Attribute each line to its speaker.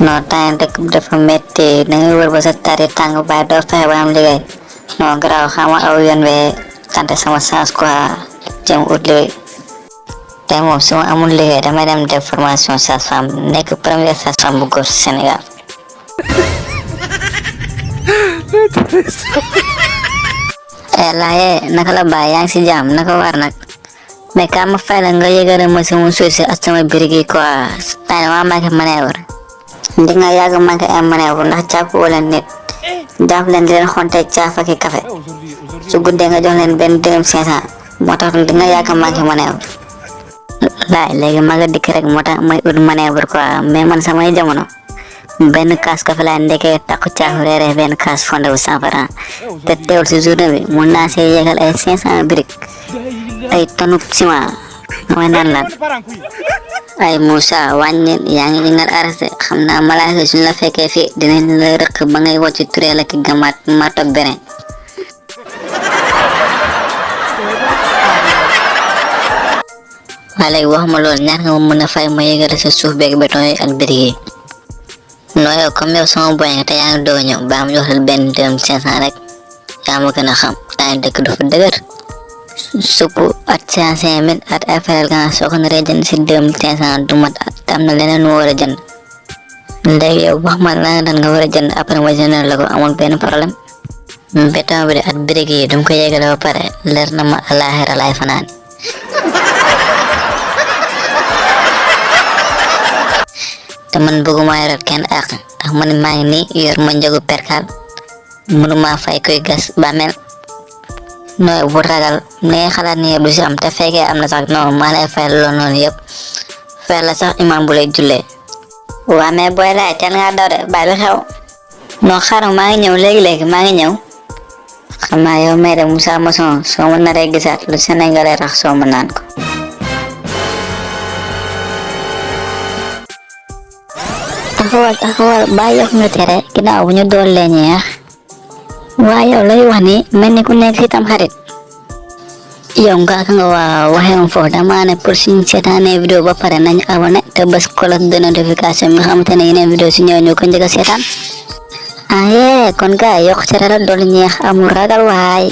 Speaker 1: No time dafa metti da ngay wër ba sa tari tàng ba doo fexe ba am liggéey non garaaw xama aw yoon we tante sama chance quoi jëm ut liggéey tey moom su ma amul liggéey damay dem def formation sage-femme nekk première sage-femme bu góor Sénégal. Laaye naka la baay yaa ngi si jàmm naka war nag mais ka ma fay la nga yëgale ma sama suuf si ak sama birig yi quoi tay dama manqué manœuvre ndi nga yàgg manqué ay manœuvre ndax jàpp wala nit jàpp leen di leen xonte caaf ak café su guddee nga jox leen benn dërëm 500 moo tax di nga yàgg manqué manœuvre laay léegi ma nga dikk rek moo tax may ut manœuvre quoi mais man samay jamono benn kaas café laa ndekkee takku caaf reere benn kaas fonde bu 100 francs te teewul si journée bi mun naa see yégal ay 500 briques ay tonne ciment mooy naan lan ay Moussa wàññi yaa ngi ngal arrêté xam naa malaaka suñ la fekkee fii dinañ la rëq ba ngay wocc turee la ki gamaat mato beneen waa léegi wax ma loolu ñaar nga ma mën a fay ma yëgale sa suuf beeg béton yi ak birig yi non yow comme yow sama boy nga te yaa ngi doog ñëw ba am jox la benn dërëm 500 rek yaa ma gën a xam temps dëkk dafa dëgër supp at 500 000 at ay faral gana soo ko naree jënd si 2500 du mat at am na leneen mu war a jënd léegi yow wax ma la nga war a jënd après ma jëndal la ko amul benn problème béton bi de at birig yi dum ko yegale ba pare leer na ma àllaaxira laay fanaan te man bëgguma yoral kenn àq ndax man maa ngi nii yor ma njëgu perkal mënuma fay koy gas bàmmeel nooy bu ragal ni ngay xalaat ni du si am te fekkee am na sax non maa lay fay loolu noonu yëpp fay la sax imam bu lay jullee waa mais booy laay teel ngaa daw de bàyyi xew non xaaral maa ngi ñëw léegi maa ngi ñëw xam naa yow may de Moussa Masson soo ma naree gisaat lu Sénégalais rax soo ma naan ko taxawal bàyyi yox nga tere ginnaaw bu ñu dool lee ñeex waa yow lay wax ni mel ni ku nekk si tam xarit yow nga waa waxee foofu dama ne pour suñu seetaanee vidéo ba pare nañu abonné te bës cloche de notification nga xamante ne yeneen vidéo si ñëw ñu ko njëkk a seetaan kon gars yokk tere la dool ñeex amul ragal waay